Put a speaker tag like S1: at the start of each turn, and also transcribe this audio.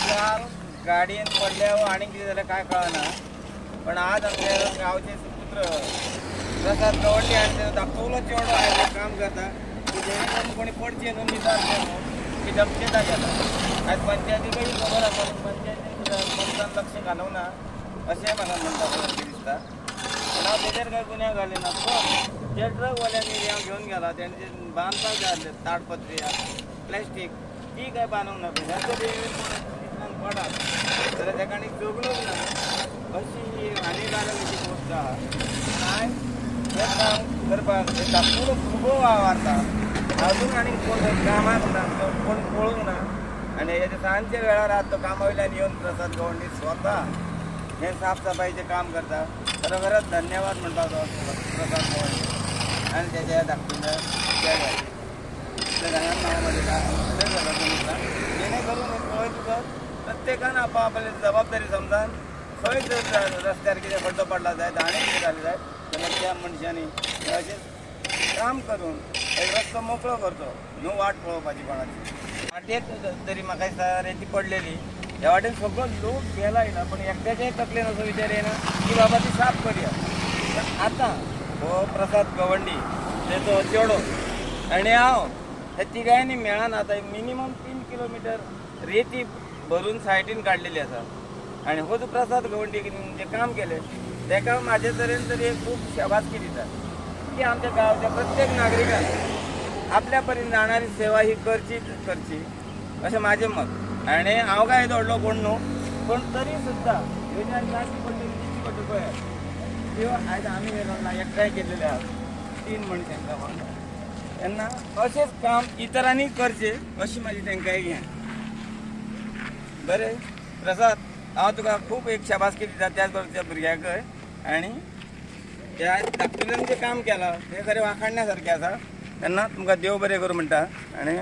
S1: काल गाडयेन पडल्या आनी कितें जालें कांय कळना, पण आज आमच्या गांवचे सुपुत्र प्रसाद गवंडी आनी तेजो धाकटुलो चेडो आयज काम करता की जेणे करून कोणी पडचें न्हू, निजारचें न्हू की दक्षता घेता. आयज पंचायती कडेन खबर आसा, पूण पंचायतीन सुद्दां पंचान लक्ष घालूंक ना अशें म्हाका म्हणटा दिसता. पूण हांव तेजेर कांय गुन्यांव घाले ना. पण जे ट्रकवाल्यांनी हांव घेवन गेला तेणें जे बांदपाक जाय आसलें ताडपत्री प्लॅस्टीक ती काय बांदूंक ना. ह्या जर पडात जाल्यार तेका आनी जगणूक ना अशी ही हानिकारक अशी गोश्ट आहा. आयज हें काम करपाक धाकटुलो भुरगो वावरता, अजून आनी कोण कामाक ना, कोण पळोवंक ना. आनी हेच्या सांजच्या वेळार आज तो कामा वयल्यान येवन प्रसाद गवंडी स्वता हें साफ सफाईचें काम करता. खरोखरच धन्यवाद म्हणपाचो प्रसाद गवंडी आनी तेच्या धाकटुल्या चेड्याक. जेणे करून खंय तुका प्रत्येकान आपआपली जबाबदारी समजान खंय जर रस्त्यार कितें खड्डो पडला जायत आनी कितें जालें जायत जाल्यार त्या मनशांनी अशें काम करून एक रस्तो मोकळो करचो न्हू वाट पळोवपाची कोणाची. वाटेक तरी म्हाका दिसता रेती पडलेली ह्या वाटेन सगळो लोक गेला येयला, पण एकट्याच्याय तकलेन असो विचार येयना की बाबा ती साफ करया. पण आतां हो प्रसाद गवंडी तेचो चेडो आनी हांव हे तिगांयनी मेळान आतां एक मिनिमम 3 किलोमिटर रेती भरून सायडीन काडलेली आसा. आनी हो जो प्रसाद गवंडी जें काम केलें तेका म्हाजे तरेन तरी एक खूब शाबासकी दिता की आमच्या गांवच्या प्रत्येक नागरिकान आपल्या परीन जाणारी सेवा ही करची करची अशें म्हाजें मत. आनी हांव काय व्हडलो कोण न्हू, पूण तरी सुद्दां ह्यो ज्या जाती पडलेली दिश्टी पडटा पळय त्यो आयज आमी एकठांय केल्लेले आसा 3 मनशांच्या वांगडा. तेन्ना अशेंच काम इतरांनी करचें अशी म्हाजी तांकां हें. बरें प्रसाद, हांव तुका खूब एक शाबासकी दिता, त्याच बरोबर त्या भुरग्यांकय. आनी त्या धाकटुल्यान जें काम केलां तें खरें वाखाणण्या सारकें आसा. तेन्ना तुमकां देव बरें करूं म्हणटा. आनी